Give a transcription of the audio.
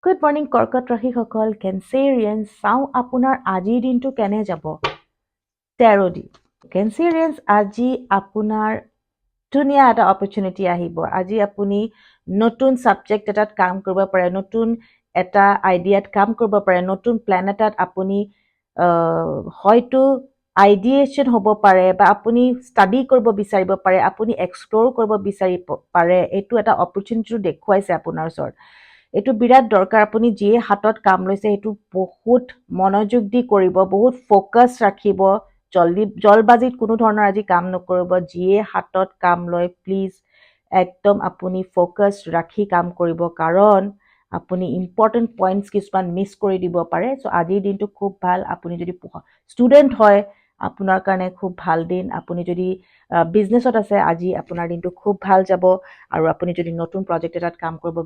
Good morning কৰ্কট ৰাশিসকল, কেঞ্চেৰিয়ানছ। চাওঁ আপোনাৰ আজিৰ দিনটো কেনে যাব টেৰ' দি। কেঞ্চেৰিয়ানছ, আজি আপোনাৰ ধুনীয়া এটা অপৰচুনিটি আহিব। আজি আপুনি নতুন ছাবজেক্ট এটাত কাম কৰিব পাৰে, নতুন এটা আইডিয়াত কাম কৰিব পাৰে, নতুন প্লেন এটাত আপুনি হয়তো আইডিয়েশ্যন হ'ব পাৰে বা আপুনি ষ্টাডি কৰিব বিচাৰিব পাৰে, আপুনি এক্সপ্ল'ৰ কৰিব বিচাৰিব পাৰে। এইটো এটা অপৰচুনিটিটো দেখুৱাইছে আপোনাৰ ওচৰত। এইটো বিৰাট দৰকাৰ। আপুনি যিয়ে হাতত কাম লৈছে, সেইটো বহুত মনোযোগ দি কৰিব, বহুত ফ'কাছ ৰাখিব। জলদি জলবাজিত কোনো ধৰণৰ আজি কাম নকৰিব। যিয়ে হাতত কাম লয়, প্লিজ একদম আপুনি ফ'কাছ ৰাখি কাম কৰিব, কাৰণ আপুনি ইম্পৰ্টেণ্ট পইণ্টছ কিছুমান মিছ কৰি দিব পাৰে। চ' আজিৰ দিনটো খুব ভাল। আপুনি যদি ষ্টুডেণ্ট হয়, আপোনাৰ কাৰণে খুব ভাল দিন। আপুনি যদি বিজনেছত আছে, আজি আপোনাৰ দিনটো খুব ভাল যাব। আৰু আপুনি যদি নতুন প্ৰজেক্ট এটাত কাম কৰিব